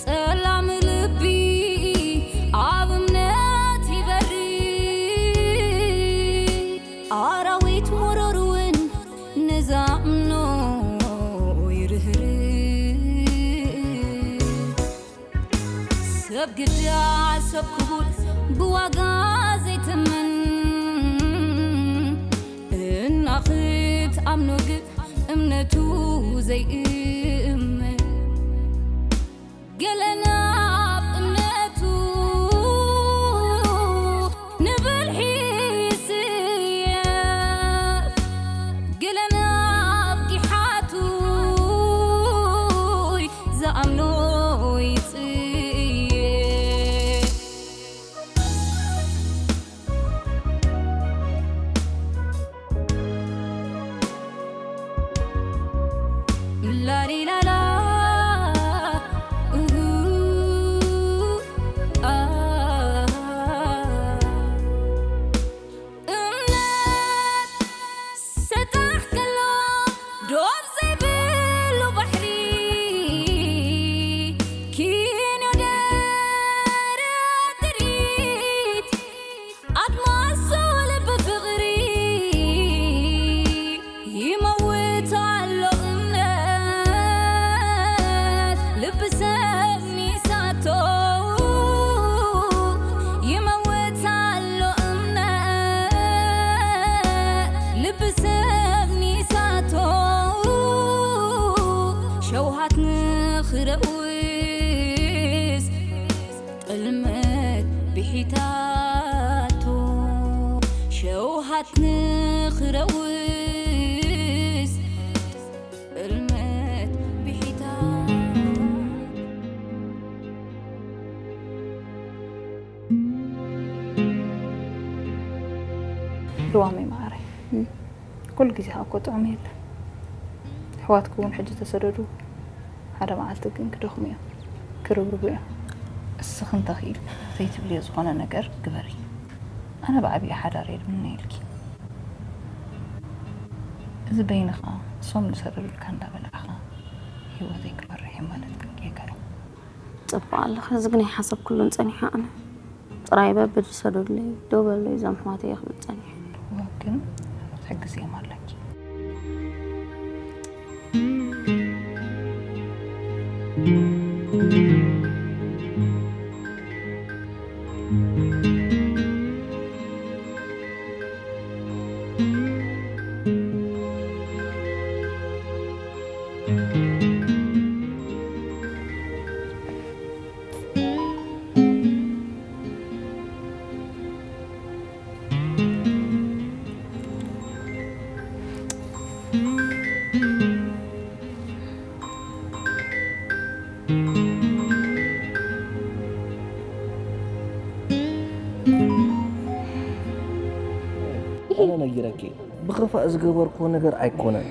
ጸላም ልቢ ኣብ እምነት ይበሪ፣ ኣራዊት መረር እውን ንዛምኖ ይርህርህ። ሰብ ግዳ ሰብ ክቡር ብዋጋ ዘይትምን፣ እና ክትኣምኖ ግን እምነቱ ዘይእመን። ገለ ናብ እምነቱ ንብልሒ ይስየፍ፣ ገለ ናብ ጊሓቱ ዝኣምኖ ይጽየፍ። ላሊላላ፣ እሁ፣ ኣ። እምነት ሰጣሕ ከሎ ዶብ ዘይብሉ ባሕሪ፣ ኪኖ ደረት ጥሪት ኣድማስ ልቢ ፍቕሪ፣ ይመውት ኣሎ እምነት ልቢ ሰብ ሚሳቶ፣ ይመውት ኣሎ እምነት ልቢ ሰብ ሚሳቶ፣ ሸውሃት ንኽረውስ ጥልመት ብሒታቶ፣ ሸውሃት ንኽረውስ ጥልመት ብሒታቶ። ሩዋመይ መዓረይ፣ ኩሉ ግዜ እኮ ጥዑም የለን። ኣሕዋትኪ እውን ሕጂ ተሰደዱ፣ ሓደ መዓልቲ ግን ክደኽሙ እዮም፣ ክርብርቡ እዮም። እስኺ እንተኽኢልኪ ዘይትብልዮ ዝኾነ ነገር ግበሪ። ኣነ ብዓብዪ ሓዳር እየ ድምነየልኪ። እዚ በይንኻ እሶም ዝሰደዱልካ እንዳበላዕኻ ህይወተይ ክመርሕ እዩ ማለት ግን ጌጋ እዩ። ጽቡቕ ኣለኺ። እዚ ግን ኣይሓሰብኩሉን ጸኒሐ ኣነ። ጥራይ በብዝሰደዱለይ ደው በሉለይ እዞም ኣሕዋተይ እየ ክብል ጸኒሐ። እወ፣ ግን ክትሕግዝዮም ኣለኪ። ኣነ ነጊረኪ፣ ብኽፋእ ዝገበርክዎ ነገር ኣይኮነን።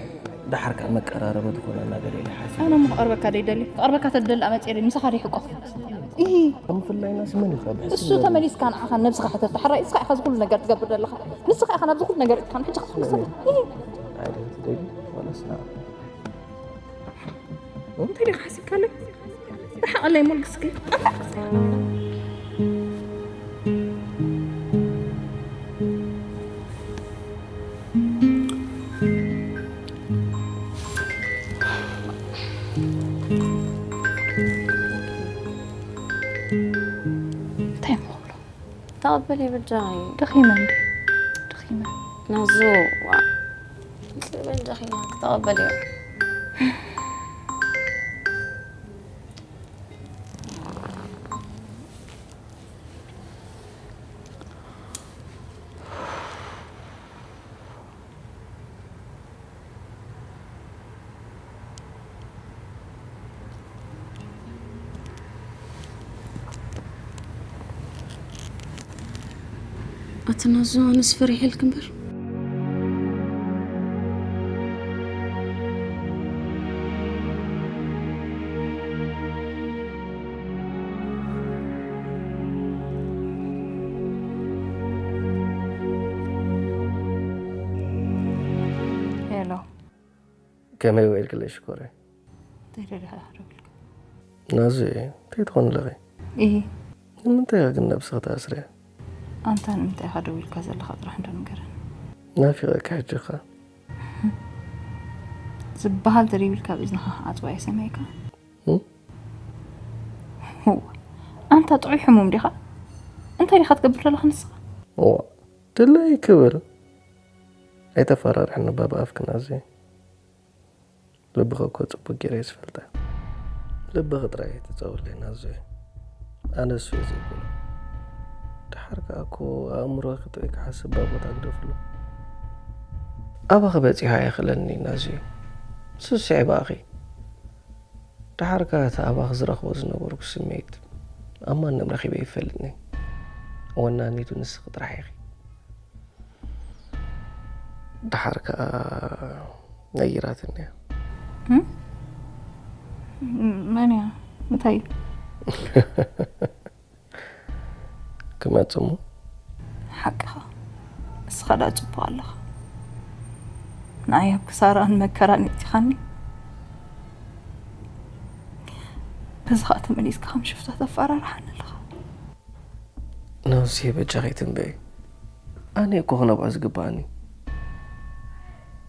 ደሓር ከኣ መቀራረቢ ትኾነና ገለ ኢለ ሓሲበ። ኣነ እሞ ክቐርበካ ደይደሊ። ክቐርበካ ተደሊ ኣመጽኤ ምሳኻ ደይሕቆ። ኢሂ። ኣብ ምፍላይናስ መን እዩ ከብሕስ እሱ ዝደሊ? ተመሊስካ ንዓኻ ነብስኻ ሕተት። ተሓራይ ንስኻ ኢኻ እዚ ኩሉ ነገር ትገብር ዘለኻ። ንስኻ ኢኻ ናብዚ ኩሉ ነገር እትካን ሕጂ ክትወስድ። ኢሂ። ኣይደል ትደሊ? ዋላስ ንዓ? እንታይ ዲኻ ሓሲብካለይ? ርሓቐለይ ሞልግስኪ። እንታይ እሞ ክብሎ? ተቐበሊ በጃኺ። ደኺመ እንዴ? ደኺመ። ናዙ፣ ዋ። በጃኺ ተቐበልዮ። ኣቲ ናዙ፣ ኣነስ ፈሪሐልኪ እምበር። ሄሎ። ከመይ ውዒልክለይ ሽኮረይ? እንታይ ደሊኻ ክረብልካ? ናዙ፣ እንታይ ትኾን ኣለኺ? እሂ። ንምንታይ ኢኻ ግን ነብስኺ ተኣስርያ? ኣንታ ንምንታይ ኢኻ ደው ኢልካ ዘለኻ ጥራሕ እንዶ ንገረን። ናፊቐካ ሕጂ ኸ? ዝበሃል ተደይብልካ ኣብ እዝንኻ ኣጽዋዕ ይሰምዐካ። እም? ኣንታ ጥዑይ ሕሙም ዲኻ? እንታይ ዲኻ ትገብር ዘለኻ ንስኻ? እዋ፣ ድለይ ክብል። ኣይተፈራርሕኒ ባባ ኣፍኪ ናዙ። ልብኺ እኮ ጽቡቅ ገይረ እየ ዝፈልጣ። ልብኺ ጥራይ ኣይትጸውለይ ናዙ። ኣነ እሱ እየ ዘይብሎ። ደሓር ከኣ እኮ ኣእምሮኺ ጥዑይ ክሓስብ ባቦታ ግደፍሉ። ኣባኺ በጺሑ ኣይኽእለኒ ናዙ። ንሱ ስዒቡ ኣኺ። ደሓር ከኣ እቲ ኣባኺ ዝረኽቦ ዝነበርኩ ስምዒት ኣብ ማንም ረኺበ ኣይፈልጥን እየ። ወናኒቱ ንስኺ ጥራሕ ኢኺ። ደሓር ከኣ ነጊራትኒ እያ። እም? መን እያ? እንታይ እዩ? ክመጽእ እሞ? ሓቅኻ። ንስኻ ደኣ ጽቡቕ ኣለኻ። ንዓይ ኣብ ክሳራን መከራን የእቲኻኒ። በዚ ኸኣ ተመሊስካ ከም ሽፍታ ተፈራርሓኒ ኣለኻ። ናዙ በጃኺ ትንበይ። ኣነ እኮ ክነብዖ ዝግባኣኒ።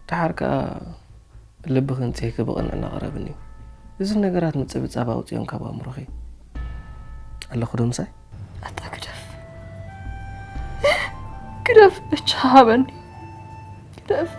ደሓር ከኣ ልብኺ እንጽህኪ ብቕንዕና ቅረብኒ። እዚ ነገራት ምጽብጻብ ኣውጽኦን ካብ ኣእምሮኺ። ኣለኹ ዶ ምሳይ? ኣታ ግደፍ። ግደፍ፣ በጃኻ ሃበኒ። ግደፍ።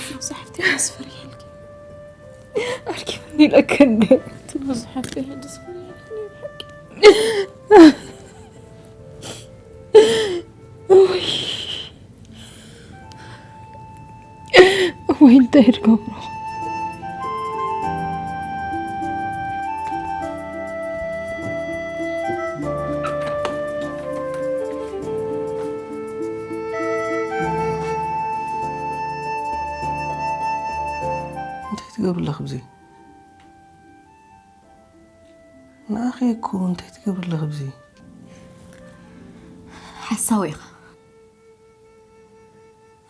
መብዛሕትኡ መስፈር ይሕልኪ። ኣርኪብኒ ኢለካ እንደ መብዛሕትኡ ሕጂ ዝፈርየልኪ ናይ ብሓቂ። እውይ። እውይ፣ እንታይ ድገብሮ? እንታይ ትገብሪ ኣለኺ ብዘይ? ንኣኺ እኮ እንታይ ትገብሪ ኣለኺ ብዘይ? ሓሳዊ ኢኻ።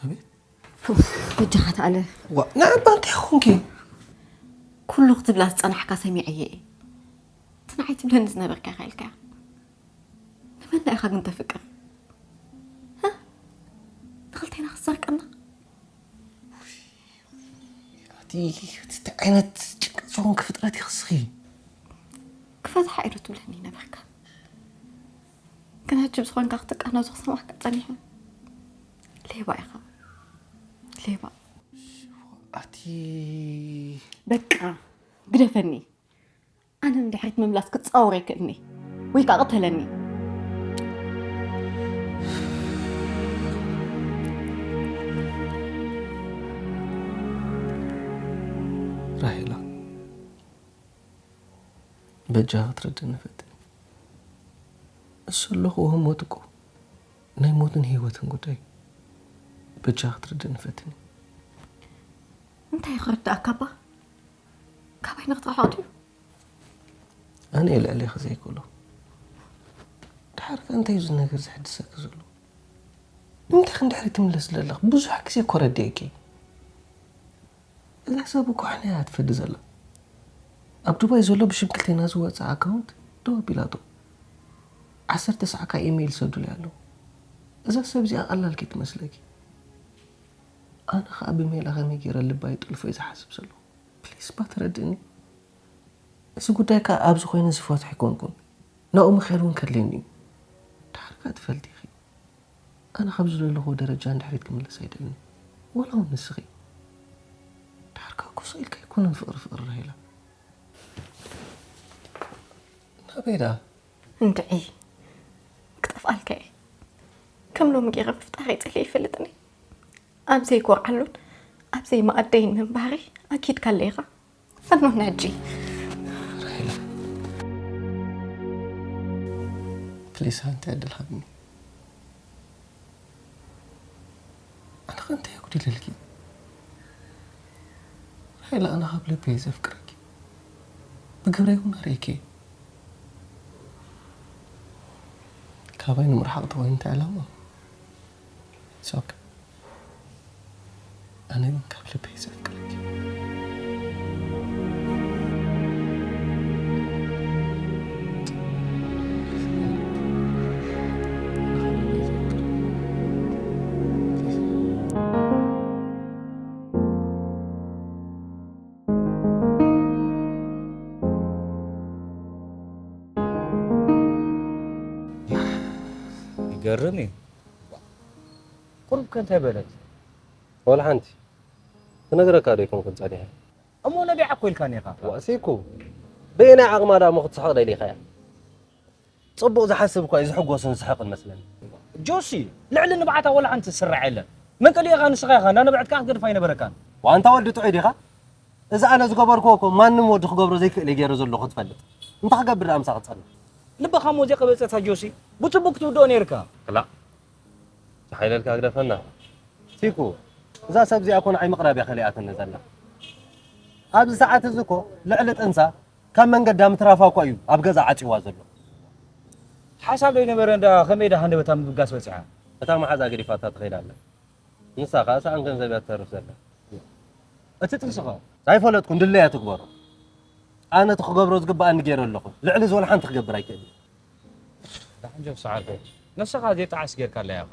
ኣቤት። በጃኻ ተኣለ። ዋ፣ ንኣባ እንታይ ኾንኪ? ኩሉ ክትብላ ዝጸናሕካ ሰሚዐየ እየ። እቲ ንዓይ ትብለኒ ዝነበርካ ኢኻ ኢልካ። ንመን ኢኻ ግን ተፍቅር? ሃ? ንኽልቴና ክትሰርቀና? ኣቲ፣ እቲ ዓይነት ጭንቀት ዝኾንኪ ፍጥረት ኢኺ እስኺ። ክፈትሓ ኢሉ ትብለኒ ነበርካ። ግን ሕጂ ብዝኾንካ ክትቃነዞ ክሰማዕካ ጸኒሐ። ሌባ ኢኻ። ሌባ። ኣቲ፣ በቃ፣ ግደፈኒ። ኣነ ንድሕሪት ምምላስ ክጻወር ኣይክእልኒ። ወይ ከዓ ቅተለኒ። ራሄላ፣ በጃ ክትረድእኒ ፈትኒ። እሱ ኣለኹ ሞት እኮ ናይ ሞትን ህይወትን ጉዳይ። በጃ ክትረድእኒ ፈትኒ። እንታይ ክርዳእካ እባ? ካባይ ንኽትርሕቕ ድዩ? ኣነ እየ ልዕሌኺ ዘይክእሎ። ድሓር ከ እንታይ እዩ እዚ ነገር ዘሕድሰኪ ዘሎ? ንምንታይ ክንድሕሪ ትምለስ ዘለኺ? ብዙሕ ግዜ እኮ ረዲኤኪ። እዛ ሰብ እኮ ሕነ እያ ትፈዲ ዘላ። ኣብ ዱባይ ዘሎ ብሽም ክልቴና ዝወፀ ኣካውንት ደው ኣቢላቶ። ዓሰርተ ሰዓካ ኢሜይል ሰዱለይ ኣለዉ። እዛ ሰብ እዚኣ ቀላል ከይትመስለኪ። ኣነ ከዓ ብሜላ ከመይ ገይረ ልባ ይጠልፎ እየ ዝሓስብ ዘለኹ። ፕሊስ ባ ተረድእኒ። እዚ ጉዳይ ከዓ ኣብዚ ኮይነ ዝፈትሖ ኣይኮንኩን። ናብኡ ምኽያድ እውን ከድልየኒ እዩ። ድሓር ከዓ ትፈልጢ ኢኺ። ኣነ ካብዚ ዘለኹዎ ደረጃ ንድሕሪት ክምለስ ኣይደልን። ዋላ እውን ንስኺ። ድሓር ከዓ ኮሶ ኢልካ ኣይኮነን ፍቕሪ ፍቕሪ ራሄላ። ናበይ ደኣ? እንድዒ ክጠፍኣልካ እየ። ከም ሎሚ ገይረ ምፍጣር ይጸልየ ይፈልጥኒ። ኣብ ዘይኮርዓሉን ኣብ ዘይመኣደይ ምንባሪ ኣኪድካለ ኢኻ። ፈኖ ንሕጂ። ራሄላ፣ ፕሊስ ሓንቲ ዕድል ሃብኒ። ኣነ ከ እንታይ ኣጉዲለልኪ? ራሄላ፣ ኣነ ካብ ልበይ ዘፍቅረኪ፣ ብግብረይ እውን ኣርእየኪ። ካባይ ንምርሓቕ ተኾይኑ እንታይ ዕላማ? It's okay። ኣነ ግን ካብ ልበይ ዘፍቅረኪ። ይገርም እዩ። ቁሩብ ከ እንታይ በለት? ወላ ሓንቲ ትነግረካ ዶ ይኮንኩን ጸኒሐ? እሞ ነቢዓ እኮ ኢልካኒ ኢኻ። ዋእሲኩ በየናይ ዓቕማ ዳ እሞ ክትስሕቕ ደሊኻ እያ? ጽቡቕ ዝሓስብ እኳ እዩ ዝሕጎስን ዝስሕቕን መስለኒ። ጆሲ፣ ልዕሊ ንብዓታ ወላ ሓንቲ ትስራዕ የለን። መን ቀሊእካ ንስኻ ኢኻ፣ እንዳ ነብዐት ከኣ ክትገድፋ ኣይነበረካን። ዋንታ ወዲ ጥዑይ ዲኻ? እዚ ኣነ ዝገበርክዎ እኮ ማንም ወዲ ክገብሮ ዘይክእል እየ ገይረ ዘለኹ ትፈልጥ። እንታይ ክገብር ደኣ ምሳኺ ትጸንሕ? ልብኻ እሞ ዘይቀበጸታ ጆሲ፣ ብጽቡቕ ክትውድኦ ነይርካ። ክላእ፣ ተሓይለልካ ግደፈና። ሲኩ፣ እዛ ሰብ እዚኣ እኮ ንዓይ ምቕራብ እያ ከሊኣትኒ ዘላ። ኣብዚ ሰዓት እዚ እኮ ልዕሊ ጥንሳ ካብ መንገዳ ምትራፋ እኳ እዩ ኣብ ገዛ ዓጽዋ ዘሎ። ሓሳብ ዶ ይነበረ እንዳ ከመይ ዳ ሃንደበታ ምብጋስ በጺሓ? እታ መሓዛ ገዲፋታ ትኸይድ ኣላ። ንሳ ከኣ ሰኣን ገንዘብ እያ ትተርፍ ዘላ። እቲ ጥንስኻ? ኣይፈለጥኩን፣ ድለያ ትግበሮ። ኣነ እቲ ክገብሮ ዝግብኣኒ ገይረ ኣለኹ። ልዕሊ እዚ ወላ ሓንቲ ክገብር ኣይክእልን። ዳሕንጆ ሰዓርከ ነስኻ ዘይጠዓስ ጌርካ ኣለያ ኢኻ።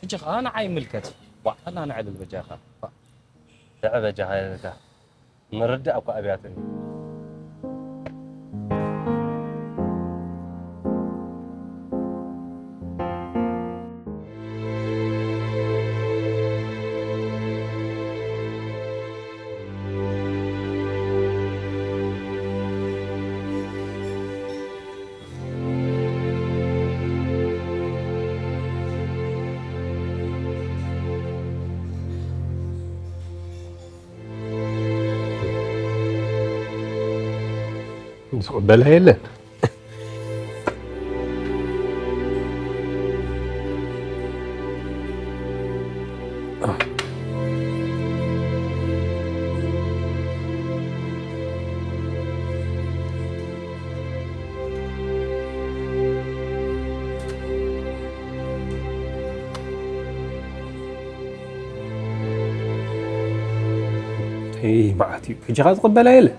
ሕጂ ኸኣ ንዓይ ይምልከት። ዋዕታና ነዕልል በጃኻ። ንዕ በጃኻ ኢለካ። ምርዳእ እኳ ኣብያትኒ። ዝቕበላ የለን። መዓት እዩ ሕጂ ኻ ዝቕበላ የለን።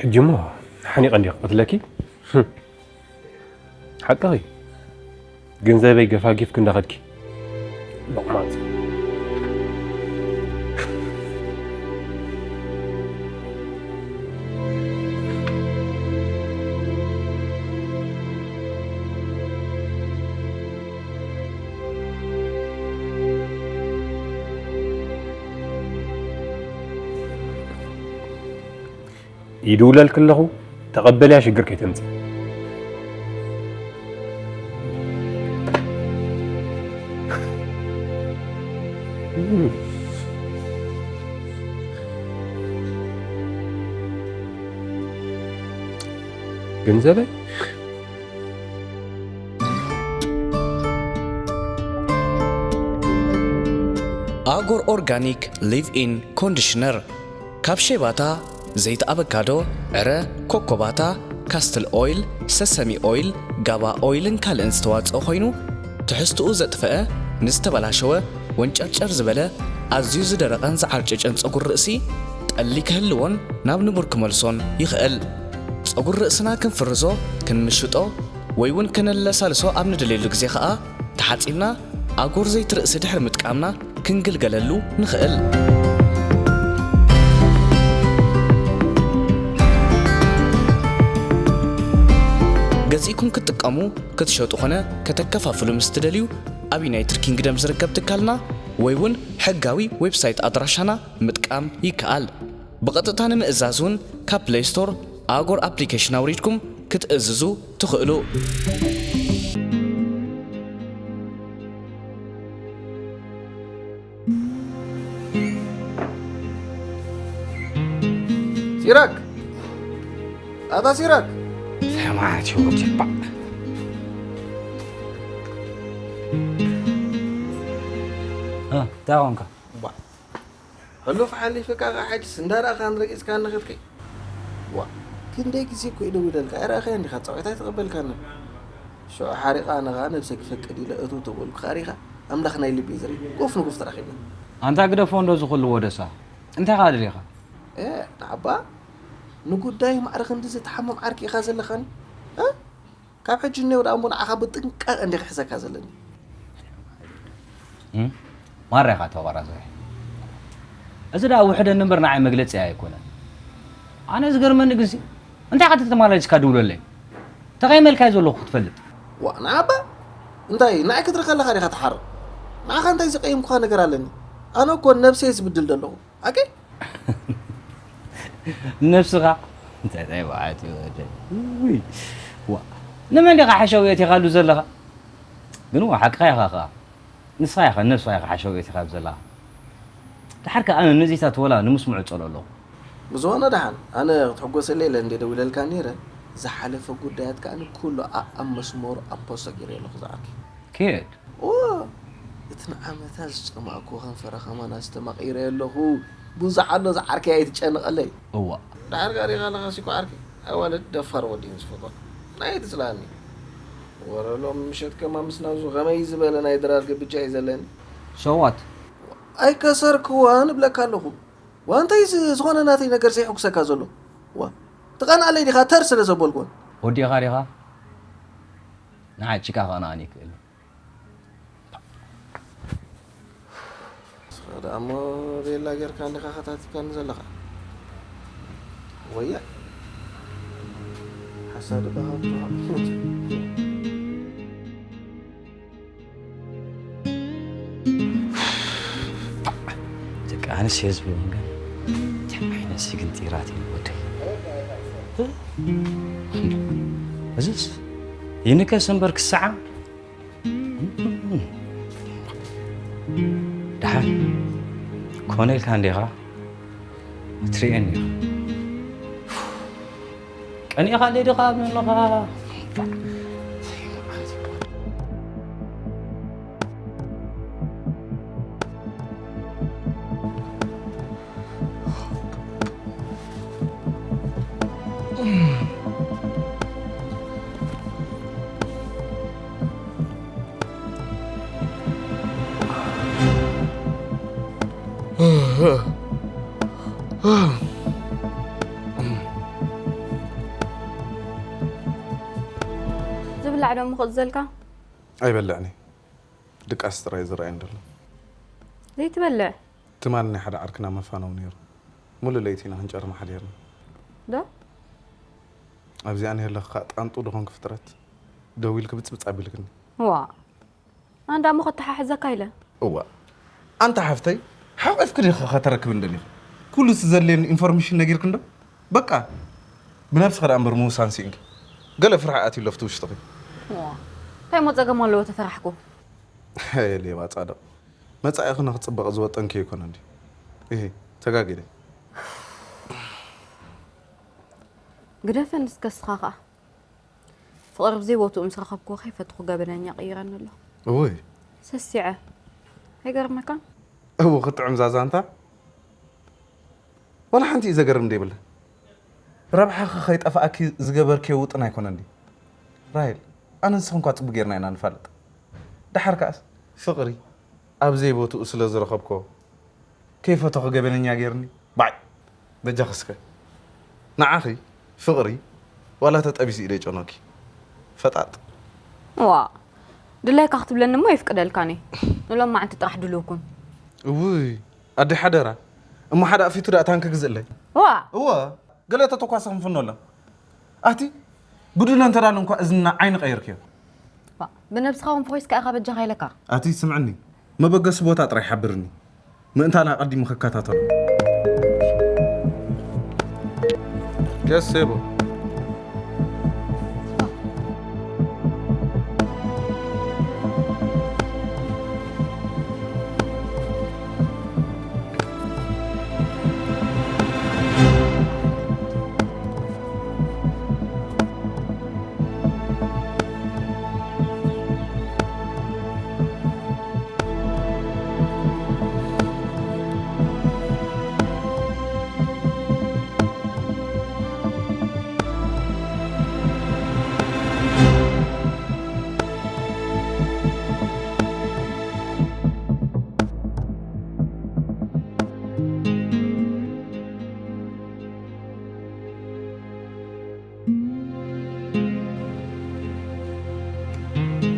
ሕጂ እሞ ሓኒቐ እንዲ ክቐትለኪ። ሓቅኺ። ገንዘበይ ገፋጊፍኪ እንዳኸድኪ። ሎቕማጽ። ይድውለልኪ ኣለኹ፣ ተቐበልያ፣ ሽግር ከይተምፅኢ። ገንዘበይ? ኣጎር ኦርጋኒክ ሊቭ ኢን ኮንዲሽነር ካብ ሼባታ፣ ዘይቲ ኣበካዶ፣ ዕረ፣ ኮኮባታ፣ ካስትል ኦይል፣ ሰሰሚ ኦይል፣ ጋባ ኦይልን ካልእን ዝተዋጽኦ ኮይኑ፣ ትሕዝትኡ ዘጥፈአ፣ ንዝተበላሸወ፣ ወንጨርጨር ዝበለ፣ ኣዝዩ ዝደረቐን ዝዓርጨጨን ጸጉሪ ርእሲ ጠሊ ክህልዎን ናብ ንቡር ክመልሶን ይኽእል። ጸጉሪ ርእስና ክንፍርዞ፣ ክንምሽጦ፣ ወይ እውን ከነለሳልሶ ኣብ ንደልየሉ ግዜ ኸኣ ተሓጺብና ኣጎር ዘይቲ ርእሲ ድሕሪ ምጥቃምና ክንግልገለሉ ንኽእል። ገዚእኩም ክትጥቀሙ፣ ክትሸጡ ኾነ ከተከፋፍሉ ምስ ትደልዩ ኣብ ዩናይትድ ኪንግደም ዝርከብ ትካልና ወይ እውን ሕጋዊ ዌብሳይት ኣድራሻና ምጥቃም ይከኣል። ብቐጥታ ንምእዛዝ እውን ካብ ፕለይ ስቶር ኣጎር ኣፕሊኬሽን ኣውሪድኩም ክትእዝዙ ትኽእሉ። ሲራክ! ኣታ ሲራክ! ሰማዕት ህይወት ይባዕ። እንታይ ኾንካ? ሕሉፍ ሓሊፍካ ኸዓ ሕጅስ እንዳረኣኻን ረጊጽካን ንኸድከይ። ዋ፣ ክንደይ ግዜ እኮ ይደውለልካ፣ ኣይረኣኻዮ እንዲኻ፣ ጸውዒት ኣይተቐበልካን። ሽዑ ሓሪቓ፣ ኣነ ኸዓ ነብሰይ ክፈቅድ ኢለ እትው ተበልኩ ኸሪኻ፣ ኣምላኽ ናይ ልቢ ዝርኢ፣ ጎፍ ንጎፍ ተራኺብና። ኣንታ ግደፎ እንዶ ዝኹሉ ወደሳ፣ እንታይ ኸዓ ደሊኻ? ኤ፣ ንዓባ፣ ንጉዳይ ማዕረ ክንድዚ ትሓምም ዓርኪ ኢኻ ዘለኻኒ? እ? ካብ ሕጂ እኔ ወደ ኣሞ ንዓኻ ብጥንቃቐ እንዲ ክሕዘካ ዘለኒ። ማራ ኢኻ ተባራዛይ። እዚ ደኣ ውሕደኒ እምበር ንዓይ መግለጺ ኣይኮነን። ኣነ ዝገርመኒ ግንሲ እንታይ ኢኻ ተተማላሊስካ ድውለለይ? ተቐይመልካ እዩ ዘለኹ ክትፈልጥ። ዋ ንዓባ እንታይ ንዓይ ክትርኢ ከለኻ ዲኻ ትሓርቕ? ንዓኻ እንታይ ዝቐየምኩኻ ነገር ኣለኒ? ኣነ እኮ ነብሰይ ዝብድል ዘለኹ ኣኬ ነብስኻ እንታይ እንታይ በዓት እዩ ወደ ውይ ዋ ንመን ዲኻ ሓሸው የቲኻሉ ዘለኻ ግን ዋ ሓቅኻ ኢኻ ኸዓ ንስኻ ኢኻ ነብስኻ ኢኻ ሓሸው የቲኻሉ ዘለኻ ድሓር ከኣ ኣነ ነዚታት ወላ ንምስምዑ ጸሎ ኣለኹ ብዝኾነ ደሓን ኣነ ክትሕጎሰለይ ኢለ እንደ ደዊለልካ ነይረ ዝሓለፈ ጉዳያት ከኣ ኩሉ ኣብ መስመሩ ኣብ ፖስቶ ገይረ ኣለኹ ዝዓርከይ ኬድ እወ እቲ ንዓመታ ዝጸማእኩ ከንፈረ ከማን ኣስተማቒረ ኣለኹ ብዙሕ ኣሎ ዝዓርከይ ኣይትጨነቐለይ እዋ ድሓር ጋር ኢኻ ኣለኻሲ እኮ ዓርከይ ኣዋልድ ደፋር ወዲ እየን ዝፈትዋ ናይ ትጽልኣኒ ወረ ሎም ምሸት ከማ ምስ ናብዙ ከመይ ዝበለ ናይ ድራር ግብጃ እዩ ዘለኒ ሰዋት ኣይከሰርክዋን እብለካ ኣለኹ ዋ እንታይ እዚ ዝኾነ ናተይ ነገር ዘየሕጉሰካ ዘሎ ዋ ትቐንኣለይ ዲኻ ተር ስለ ዘበልኩን ወዲእኻ ዲኻ ንዓይ ጭቃ ከቕንኣኒ ይክእል እዩ ንስኻ ደኣ እሞ ቤላ ጌርካ እንዲኻ ከታቲካኒ ዘለኻ ወያ ሓሳድ እባ ሃብቱ ሃብቱ ደቂ ኣንስትዮ ዝብልወን ግን እንታይ ዓይነት ስግንጢራት እዩ ወደይ እዝስ ይንከስ እምበር ክሰዓ ደሓን ኮነ ኢልካ እንዲኻ ትርእየኒ ኢኻ ቀኒኻ ኣለይ ዲኻ ኣብኒ ኣለኻ ዝብላዕ ዶ ምኽእዘልካ? ኣይበልዕን እየ። ድቃስ ጥራይ ዝረኣየኒ ዘሎ። ዘይትበልዕ? ትማሊ ናይ ሓደ ዓርክና መፋነዊ ነይሩ። ሙሉእ ለይቲ ኢና ክንጨርም ሓዲርና። ዶ? ኣብዚኣ እንሄለኹ ከኣ ጣንጡ ዝኾንኪ ፍጥረት ደዊልኪ ብጽብጽ ኣቢልክኒ። ዋእ። ኣንዳ እሞ ከተሓሕዘካ ኢለ። እዋእ ኣንታ ሓፍተይ ሓቒፍኪ ዲኺ ከተረክብኒ ደሊኺ? ኩሉ እቲ ዘድልየኒ ኢንፎርሜሽን ነጊርኪ እንዶ በቃ ብነብስኺ ደኣ እምበር ምውሳን ስኢንኪ። ገለ ፍርሒ ኣትዩ ኣሎ ኣብቲ ውሽጥኺ። እዋ እንታይ እሞ ጸገም ኣለዎ ተፈራሕኩ። ሌባ ጻድቕ መጻኢኺ ንኽጽበቕ ዝወጠንክዮ ኣይኮነን ድዩ? እሂ ተጋጊለ። ግደፈኒ እስከ እስኻ ኸኣ። ፍቕሪ ብዘይ ቦትኡ ምስ ረኸብክዎ ከይፈተኹ ገበነኛ ቀይረኒ ኣሎ። እውይ። ሰሲዐ። ኣይገርመካን? እው ክጥዕም ዛዛንታ ዋላ ሓንቲ እዩ ዘገርም ደይብላ። ረብሓኺ ከይጠፍኣኪ ዝገበርክዮ ውጥን ኣይኮነን ድዩ? ራሄል፣ ኣነ ንስኺ እንኳ ጽቡቕ ጌርና ኢና ንፋለጥ። ደሓር ከኣስ ፍቕሪ ኣብ ዘይቦትኡ ስለ ዝረኸብክዎ ከይፈተኹ ገበነኛ ጌርኒ። ባዕ በጃኺ እስከ ንዓኺ ፍቕሪ ዋላ ተጠቢሱ ኢደ ይጨኖኪ ፈጣጥ። ዋ ድላይካ ክትብለኒ እሞ የፍቅደልካኒ ንሎም መዓልቲ ጥራሕ ድልው ኩን። እውይ ኣደይ ሓደራ እሞ ሓደ ኣፊቱ ደኣ ታንኪ ግዝእለይ። ዋ እወ ገለ ተተኳሲ ክንፍኖ ኣሎ። ኣቲ ብዱለ እንተ ዳሉ እንኳ እዝንና ዓይኒ ቀይርክዮ። ዋ ብነብስኻ እውን ፈኺስካ ኢኻ በጃኻ ኢለካ። ኣቲ ስምዕኒ መበገሲ ቦታ ጥራይ ሓብርኒ። ምእንታን ኣቐዲሙ ክከታተሎ። የስ ሴቦ።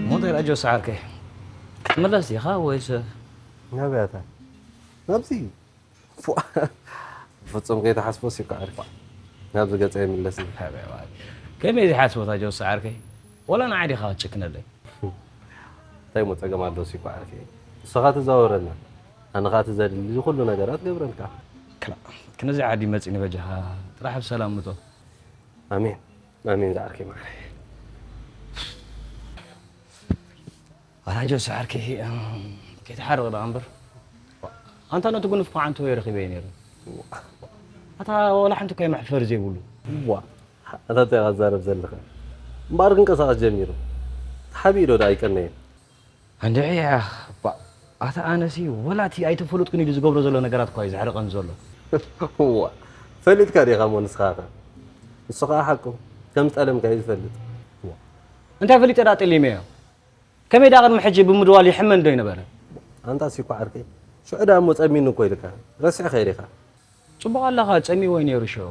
ሞንቴ ራጆ ሰዓርከይ ክትምለስ ዲኻ ወይስ ናበይ ኣታ? ናብዚ። ፉ-፣ ፍጹም ከይትሓስቦ ሲኳ ዓርኪ። ናብዚ ገጸ ይምለስ። ከመይ ዘይሓስቦ ታጆ ሰዓርከይ? ወላ ንዓይ ዲኻ ክትጭክነለይ? እንታይ እሞ ጸገም ኣሎ ሲኳ ዓርኪ? ንስኻ ትዛወረና፣ ኣነ ኸኣ እቲ ዘድሊ ኩሉ ነገራት ገብረልካ። ክላ፣ ክንዚ ዓዲ መጺኒ በጃኻ ጥራሕ ብሰላም ምጾ። ኣሜን፣ ኣሜን ዝዓርከይ ማዕረ። ኣታ ጆስ ዓርከይ፣ እም፣ ከይትሓርቕ ደኣ እምበር። ኣንታ ነቲ ጉኑፍ እኳ ዓንተወዮ ረኺበዮ ነይረ። ኣታ ወላ ሓንቲ እኳ መሕፈሪ ዘይብሉ። ዋ፣ ኣታ እንታይ ኢኻ ትዛረብ ዘለኻ? እምበኣር ክንቀሳቐስ ጀሚሩ። ተሓቢኡ ዶ ደኣ ኣይቀነየን? እንድዒ፣ ባ፣ ኣታ ኣነሲ ወላ እቲ ኣይተፈለጥኩን ኢሉ ዝገብሮ ዘሎ ነገራት እኳ እዩ ዘሕርቐኒ ዘሎ። ዋ፣ ፈሊጥካ ዲኻ እሞ ንስኻ ኸ? ንሱ ኸኣ ሓቁ፣ ከም ዝጠለምካ እዩ ዝፈልጥ። ዋ፣ እንታይ ፈሊጠ ደኣ ጠሊመዮ? ከመይ ደኣ ቅድሚ ሕጂ ብምድዋል ይሕመን ዶ ይነበረ? ኣንታ ሲኳ ዓርከይ፣ ሽዑ ደኣ እሞ ጸሚኒ እኮ ኢልካ፣ ረሲዕካዮ ዲኻ? ጽቡቕ ኣለኻ፣ ጸሚዎ እዩ ነይሩ ሽዑ።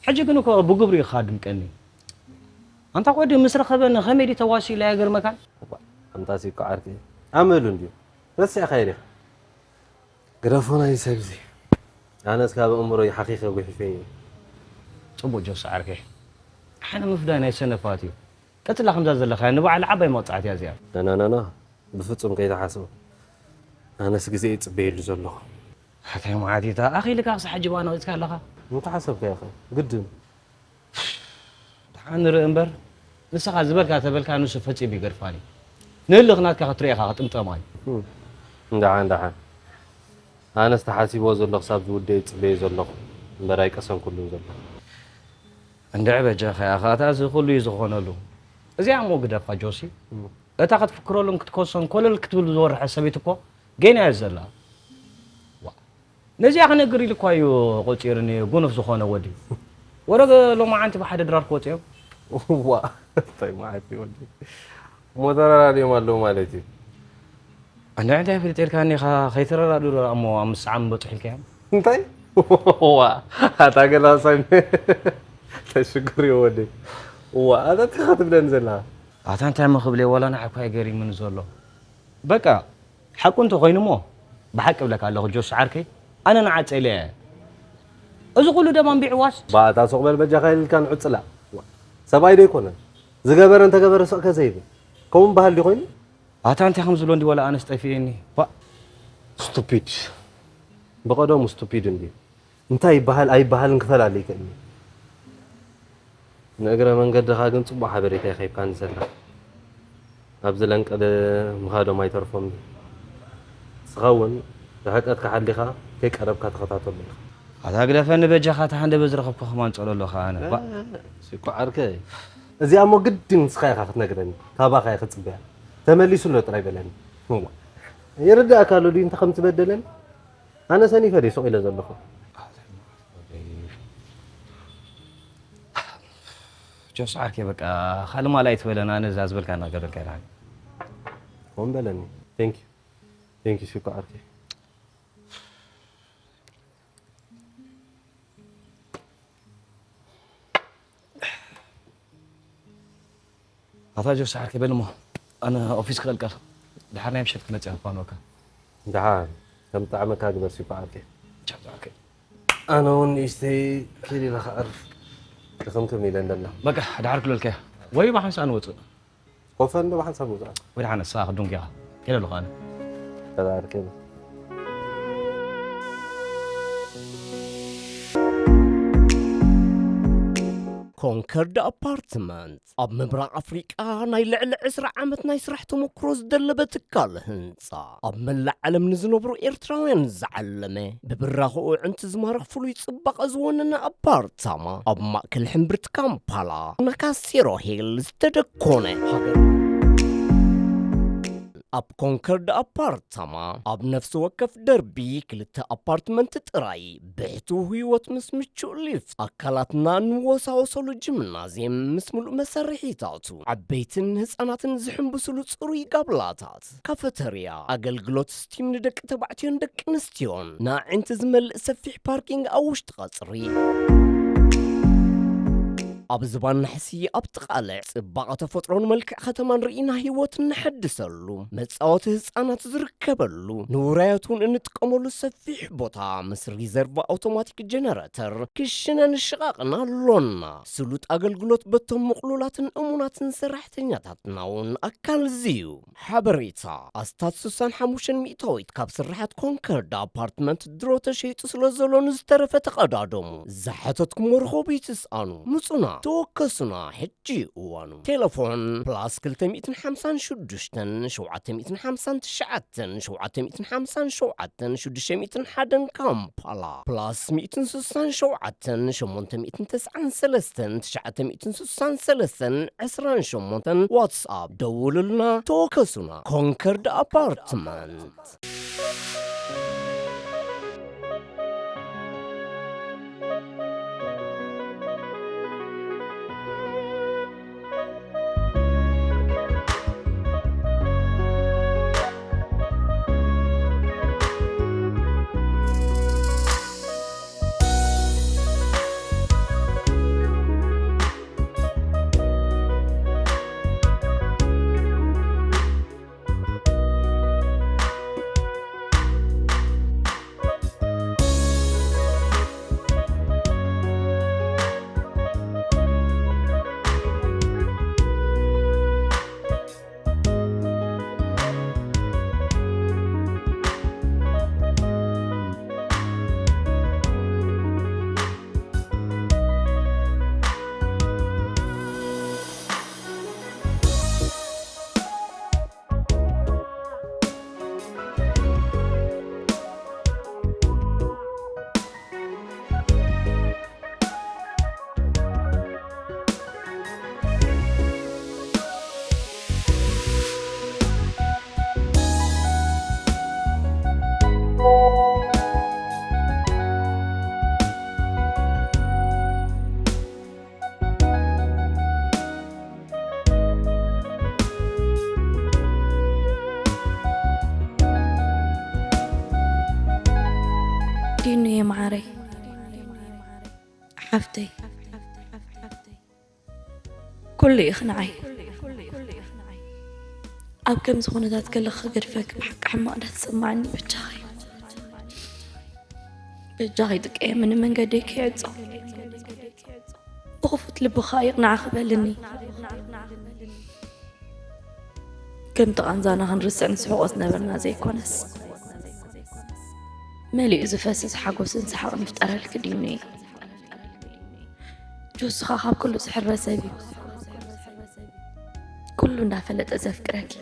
ሕጂ ግን እኮ ብግብሪ ኢኻ ኣድምቀኒ። ኣንታ ቆይ ድዩ ምስ ረኸበኒ ከመይ ድዩ ተዋሲኡ ኢለ ኣይገርመካን? እባ፣ ኣንታ ሲኳ ዓርከይ፣ ኣመሉ እንድዩ። ረሲዕካዮ ዲኻ? ግደፎ ናይ ሰብዚ። ኣነስ ካብ ኣእምሮይ ሓኺኸ ጉሒፈዮ። ጽቡቕ ጆስ ዓርከይ። ኣነ ምፍዳይ ናይ ሰነፋት እዩ። ቀጽላ ከምዛ ዘለኻያ ንባዕላ ዓባይ መቕጻዕቲ እያ እዚኣ። ና፣ ና፣ ና፣ ና። ብፍጹም ከይትሓስቦ። ኣነስ ግዜ ይጽበየሉ ዘለኹ። ኣታይ መዓት እታ ኣኺልካ ክሳዕ ሕጂ ብኣ ነቒጽካ ኣለኻ? እንተሓሰብካዮ ኸ? ግድን። ደሓን ንርኢ እምበር፣ ንስኻ ዝበልካ ተበልካ ንሱ ፈጺሙ ይገድፋኒ። ንህልኽ ናትካ ክትርኢ ኢኻ ክጥምጠማ እዩ። እም። ደሓን፣ ደሓን። ኣነስ ተሓሲብዎ ዘሎ ክሳብ ዝውደ ይጽበዮ ዘለኹ እምበር ኣይቀሰንኩሉን ዘለኹ። እንድዒ በጃኻ ኢኻ፣ ኣታ እዚ ኩሉ እዩ ዝኾነሉ። እዚኣ እሞ ግደፋ ጆሲ። እም። እታ ክትፍክረሉን ክትከሶን ኮለል ክትብል ዝወርሐ ሰበይቲ እኮ ጌና እያ ዘላ። ዋ። ነዚኣ ክነግር ኢሉ እኳ እዩ ቆጺሩኒ ጉኑፍ ዝኾነ ወዲ። ወረ ሎማዓንቲ ብሓደ ድራር ክወጽኦም። ዋ፣ እንታይ መዓት እዩ ወዲ። እሞ ተረዳዲኦም ኣለዉ ማለት እዩ። ኣነ እንታይ ፍልጥ ኢልካኒ ኢኻ፣ ከይተረዳድኡ ደኣ እሞ ኣብ ምስዓም በጽሑ ኢልካዮም። እንታይ? ዋ፣ ኣታ ገላሳይ። እንታይ ሽግር እዩ ወዲ። ዋ፣ ኣታ እንታይ ኢኻ ትብለኒ ዘለኻ? ኣታ እንታይ እሞ ክብል እየ፣ ዋላ ንዓይ እኳ እዩ ገሪሙኒ ዘሎ። በቃ፣ ሓቁ እንተኾይኑ እሞ፣ ብሓቂ እብለካ ኣለኹ ጆስ ዓርከይ፣ ኣነ ንዓ ጸሊኤ እየ። እዚ ኩሉ ደም ኣንቢዕዋስ? ባእታ ሱቕ በል በጃኻ ኢልካ ንዑ ጽላእ። ሰብኣይ ዶ ኣይኮነን? ዝገበረ እንተገበረ ስቕ ከ ዘይብል? ከምኡ ምበሃል ድዩ ኮይኑ? ኣታ እንታይ ከም ዝብሎ እንዲ ዋላ ኣነስ ጠፊኤኒ። ባ-፣ ስቱፒድ። ብቐደሙ ስቱፒድ እንድዩ። እንታይ ይበሃል ኣይበሃልን ክፈላሊ ይክእል እዩ። ንእግረ መንገድኻ ግን ጽቡቕ ሓበሬታ ኢኻ ሂብካኒ ዘለኻ። ኣብዚ ለንቀደ ምኻዶም ኣይተርፎም። ንስኻ እውን ርሕቀትካ ሓሊኻ ከይቀረብካ ተኸታተሎ ኢኻ። ኣታ ግደፈኒ በጃኻ፣ እታ ሃንደበት ዝረኸብኩ ከማን ጸሎ ኣለኻ ኣነ። ባ- እ፣ ሲኮ ዓርከይ። እዚኣ እሞ ግድን ንስኻ ኢኻ ክትነግረኒ። ካባኻ እየ ክጽበያ። ተመሊሱ ኣሎ ጥራይ በለኒ። እዋ። ይርዳእካ ኣሎ ድዩ እንተ ከም ዝበደለኒ? ኣነ ሰኒፈ ድየ ሱቕ ኢለ ዘለኹ? ጆስ ዓርከይ በቃ ካልእ ማል ኣይትበለን፣ ኣነ እዛ ዝበልካ እናገበርካ ኢኻ። ከምኡ በለኒ። Thank you. Thank you ሲኮ ዓርከይ። ኣታ ጆስ ዓርከይ በል እሞ ኣነ ኦፊስ ክቕልቀል። ድሓር ናይ ምሸት ክመጽእ ክፋንወካ። ደሓን ከም ዝጠዓመካ ግበር ሲኮ ዓርከይ። ቻው ዓርከይ። ኣነ እውን ንእሽተይ ኪድ ኢለ ክዕርፍ ድኽምክም ኢለ እንደላ። በቃ ድሓር ክልልከ ወይ ብሓንሳእ ንወጽእ። ኮፈ እንዶ ብሓንሳብ ንወጽእ። ወይ ደሓን ንሳ ክዱንክ ኢኻ። ከይደ ኣለኹ ኣነ። ተባርክ። ኮንከርድ ኣፓርትመንት ኣብ ምብራቕ ኣፍሪቃ ናይ ልዕሊ ዕስራ ዓመት ናይ ስራሕ ተመክሮ ዝደለበ ትካል ህንጻ፣ ኣብ መላእ ዓለም ንዝነብሩ ኤርትራውያን ዝዓለመ፣ ብብራኸኡ ኣዕንቲ ዝማርኽ ፍሉይ ጽባቐ ዝወነነ ኣፓርታማ፣ ኣብ ማእከል ሕምብርቲ ካምፓላ፣ ናካሴሮ ሂል ዝተደኮነ ሃገር። ኣብ ኮንከርድ ኣፓርታማ፣ ኣብ ነፍሲ ወከፍ ደርቢ ክልተ ኣፓርትመንት ጥራይ፣ ብሕቱው ህይወት ምስ ምቹእ ሊፍት፣ ኣካላትና ንወሳወሰሉ ጂምናዝየም ምስ ምሉእ መሳርሒታቱ፣ ዓበይትን ህጻናትን ዝሕንብስሉ ጽሩይ ጋብላታት፣ ካፈተርያ፣ ኣገልግሎት ስቲም ንደቂ ተባዕትዮን ደቂ ኣንስትዮን፣ ንኣዕንቲ ዝመልእ ሰፊሕ ፓርኪንግ ኣብ ውሽጢ ቀጽሪ። ኣብ ዝባን ናሕሲ ኣብ ጥቓ ልዕ ጽባቐ ተፈጥሮን መልክዕ ከተማን ርኢና ህይወት እነሐድሰሉ፣ መጻወቲ ህጻናት ዝርከበሉ፣ ንውራያት እውን እንጥቀመሉ ሰፊሕ ቦታ ምስ ሪዘርቭ ኣውቶማቲክ ጀነረተር ክሽነን ሽቓቕን ኣሎና። ስሉጥ ኣገልግሎት በቶም ምቕሉላትን እሙናትን ሰራሕተኛታትና እውን ኣካል እዚ እዩ። ሓበሬታ፣ ኣስታት ስሳን ሓሙሽተን ሚእታዊት ካብ ስርሓት ኮንከርድ ኣፓርትመንት ድሮ ተሸይጡ ስለ ዘሎ ንዝተረፈ ተቐዳደሙ። ዝሓተትኩሞ ርኸቡ ይትስኣኑ። ምጹና፣ ተወከሱና፣ ሕጂ እዩ እዋኑ። ቴሌፎን ፕላስ ክልተ ሚእትን ሓምሳን ሽዱሽተን ሸውዓተ ሚእትን ሓምሳን ትሽዓተን ሸውዓተ ሚእትን ሓምሳን ሸውዓተን ሽዱሽተ ሚእትን ሓደን ካምፓላ ፕላስ ሚእትን ስሳን ሸውዓተን ሸሞንተ ሚእትን ተስዓን ሰለስተን ትሽዓተ ሚእትን ስሳን ሰለስተን ዕስራን ሸሞንተን ዋትስኣፕ ደውሉልና፣ ተወከሱና። ኮንከርድ ኣፓርትመንት። ዲኑየ መዓረይ፣ ሓፍተይ፣ ኩሉ ኢኺ ንዓይ። ኣብ ከምዚ ኩነታት ከለኺ ክገድፈኪ ብሓቂ ሕማቕ እንዳተሰማዓኒ፣ በጃኺ፣ በጃኺ ጥቀየምኒ፣ መንገደይ ከይዕጾ። ብኽፉት ልብኻ ይቕናዕኺ በልኒ። ከምቲ ቃንዛና ክንርስዕ ንስሕቆ ዝነበርና ዘይኮነስ፣ መሊኡ ዝፈስስ ሓጎስን ሰሓቕን ይፍጠረልኪ ዲኑየ። ጆስኻ ካብ ኩሉ ዝሕረ ሰብ እዩ። ኩሉ እንዳፈለጠ ዘፍቅረኪ።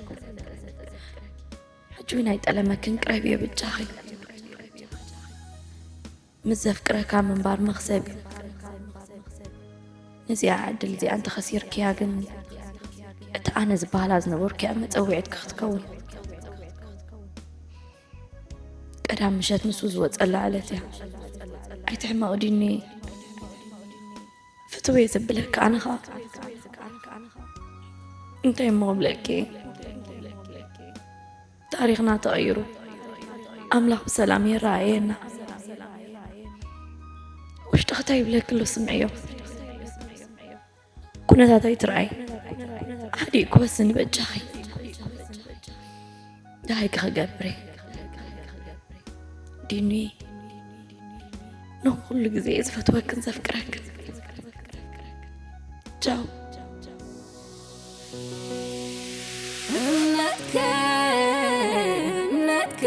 ሕጂ እውን ኣይጠለመክን፣ ቅረብዮ በጃኺ። ምስ ዘፍቅረካ ምንባር መኽሰብ እዩ። ነዚኣ ዕድል እዚኣ እንተኸሲርክያ ግን፣ እቲ ኣነ ዝበሃላ ዝነበርኩያ መጸውዒትኪ ክትከውን። ቀዳም ምሸት ንሱ ዝወጸላ ዕለት እያ። ኣይትሕመቕ ዲኒ። ፍትወይ ዘብለካ ኣነ ኸኣ እንታይ እሞ ክብለኪ? ታሪኽና ተቐይሩ፣ ኣምላኽ ብሰላም የረኣየና። ውሽጥኺ እንታይ ይብለኪ ኣሎ ስምዕዮ። ኩነታት ኣይትርኣይ። ሓዲእ ክወስን በጃኺ። ደሃይኪ ክገብር እየ። ዲኒ፣ ንኹሉ ግዜ እየ ዝፈትወክን ዘፍቅረክን። ቻው። እምነትከ፣ እምነትከ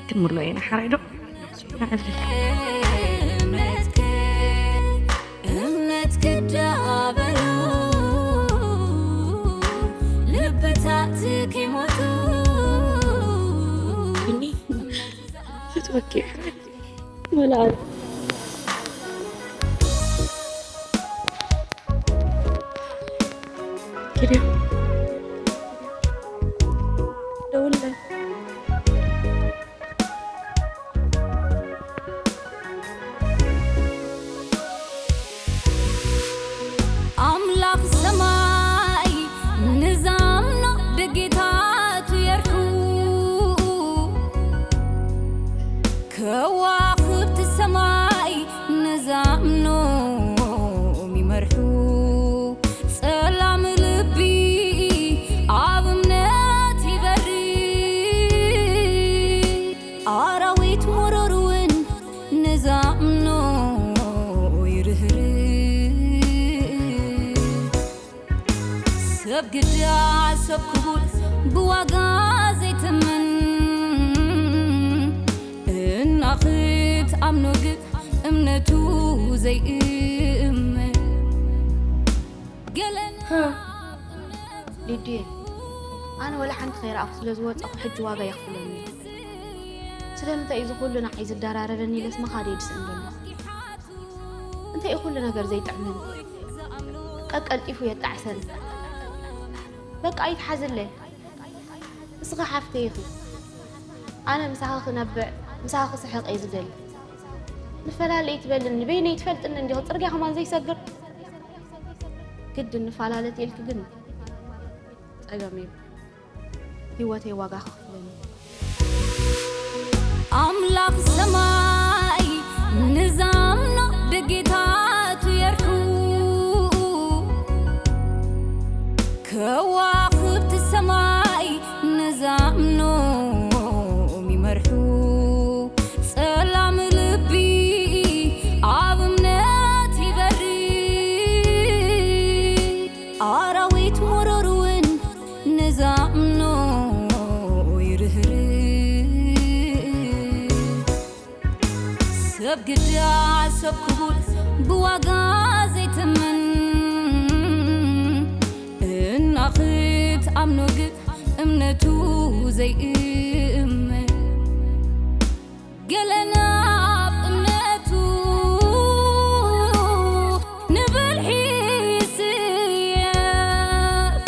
ክምሎ ኢና ሓራይ ዶ? እምነትክ እምነትክ ዳበሉ ልብታት ከይሞቱ ፍትወኪ ሓራይ ወላ ኪድዮ ደውለ ኣምላኽ ሰማይ ንዛምኖ ደጌታቱ የርሑ ከዋኽብቲ ሰማይ ንዛምኖም ይመርሑ ጸላም ልቢ ኣብ እምነት ይበሪ ኣራዊት መሮር እውን ንዛምኖ ይርህርህ ሰብ ግዳ ሰብ ክቡር ብዋጋ ዘይትምን እና ክትኣምኖ ግን እምነቱ ዘይእመን ገለና ሊድየ ኣነ ወላ ሓንቲ ከይረኣኹ ስለ ዝወፀኹ ሕጂ ዋጋ የኽፍለኒ እዩ ስለምንታይ እዩ ዝኩሉ ንዓይ ዝደራረበኒ ኢለስ መኻደ ይድስእን ዘለኹ እንታይ እዩ ኩሉ ነገር ዘይጥዕመኒ ቀቀልጢፉ የጣዕሰኒ በቃ ኣይትሓዝለ እስኺ ሓፍተይ ኢኺ ኣነ ምሳኺ ክነብዕ ምሳኺ ክስሕቕ እየ ዝደሊ ንፈላለ እዩ ትበልኒ በይነይ ትፈልጥኒ እንዲኺ ፅርግያ ከማን ዘይሰግር ግድን ንፈላለ ተይልኪ ግን ፀገም እዩ ህይወተይ ዋጋ ከኽፍለኒ ኣምላኽ ሰማይ ንዛምኖ ደጌታቱ የርሑ ከዋኽብቲ ሰማይ ንዛምኖም ይመርሑ ጸላም ልቢ ኣብ እምነት ይበሪ ኣራዊት መሮር እውን ንዛምኖ ይርህርህ ሰብ ግዳ ሰብ ክቡር ብዋጋ ዘይትምን እና ክትኣምኖ ግን እምነቱ ዘይእመን ገለና ኣብ እምነቱ ንብልሒ ይስየፍ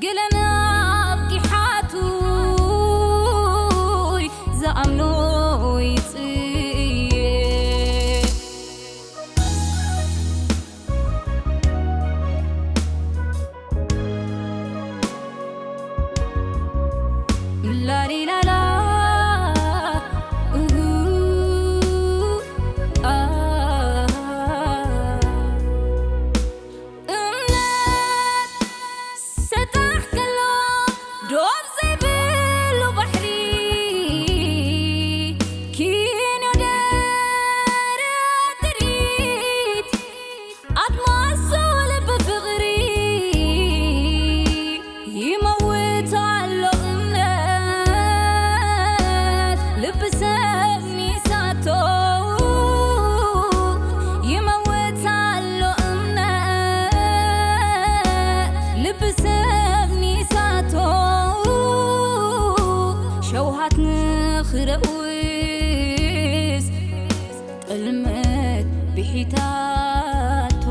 ገለና ኣብ ጊሓቱ ዝኣምኖ ይጽየፍ ላሊላላ እምነት ሰጣሕ ከሎ ዶብ ዘይብሉ ባሕሪ ኪንዮ ደረት ትርኢት ኣድማሱ ልቢ ፍቕሪ ይመውት ኣሎ እምነት ልቢ ሰብ ሚሳቶ ይመውት ኣሎ እምነት ልቢ ሰብ ሚሳቶ ሸውሃት ንኽረውስ ጥልመት ብሒታቶ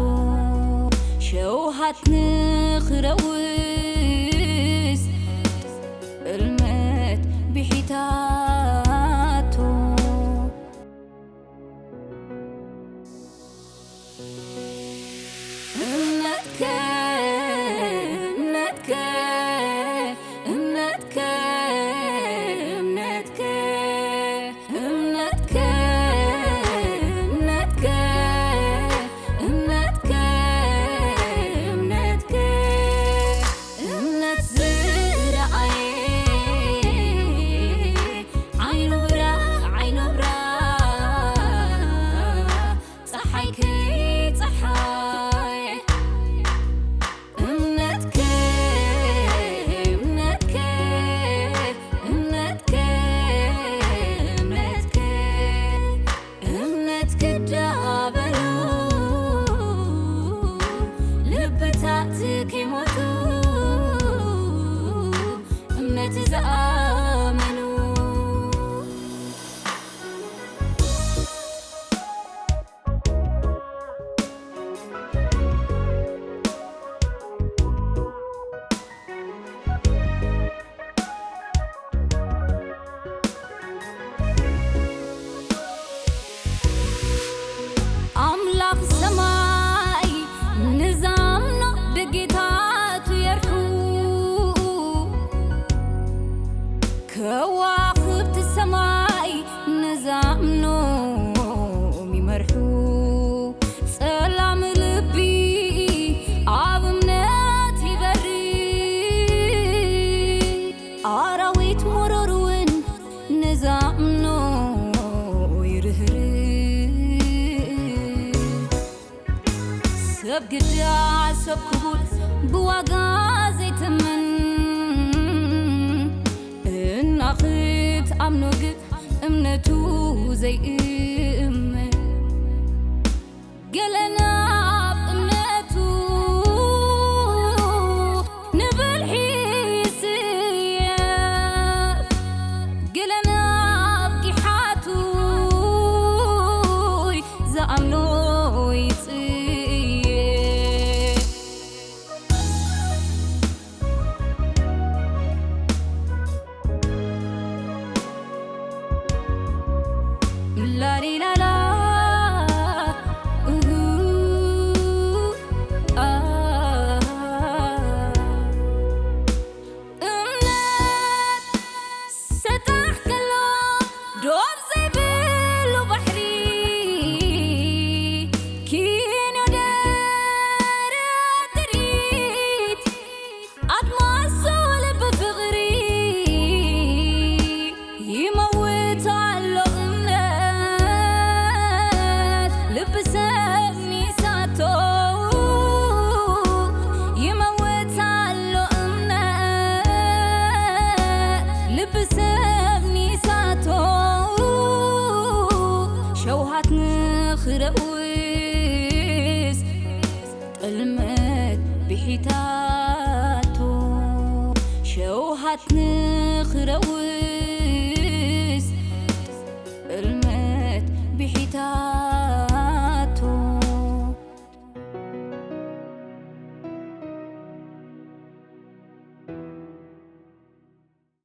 ሸውሃት ንኽረውስ ጥልመት ብሒታቶ እምነትከ እምነትከ እምነትከ እምነትከ እምነትከ እምነትከ እምነትከ እምነትከ እምነት ዝረኣየ ከዋኽብቲ ሰማይ ነዛ እምኖም ይመርሑ። ጸላም ልቢ ኣብ እምነት ይበሪ። ኣራዊት መሮር እውን ነዛ እምኖ ይርህርህ። ሰብ ግዳ ሰብ ክቡር ብዋጋ ዘይትምን፣ እና ክትኣምኖ ግን እምነቱ ዘይእመን። ገለ ናብ እምነቱ ንብልሒ ይስየፍ፣ ገለ ናብ ጊሓቱ ዝኣምኖ ይጽየፍ። ላሊላላ፣ እሁ፣ ኣ። እምነት ሰጣሕ ከሎ ዶብ ዘይብሉ ባሕሪ፣ ኪንዮ ደረት ጥሪት ኣድማሱ ልቢ ፍቕሪ ይመውት ኣሎ እምነት ልቢ ሰብ ሚሳቶ ይመውት ኣሎ እምነት ልቢ ሰብ ሚሳቶ ሸውሃት ንኽረውስ ጥልመት ብሒታቶ ሸውሃት ንኽረው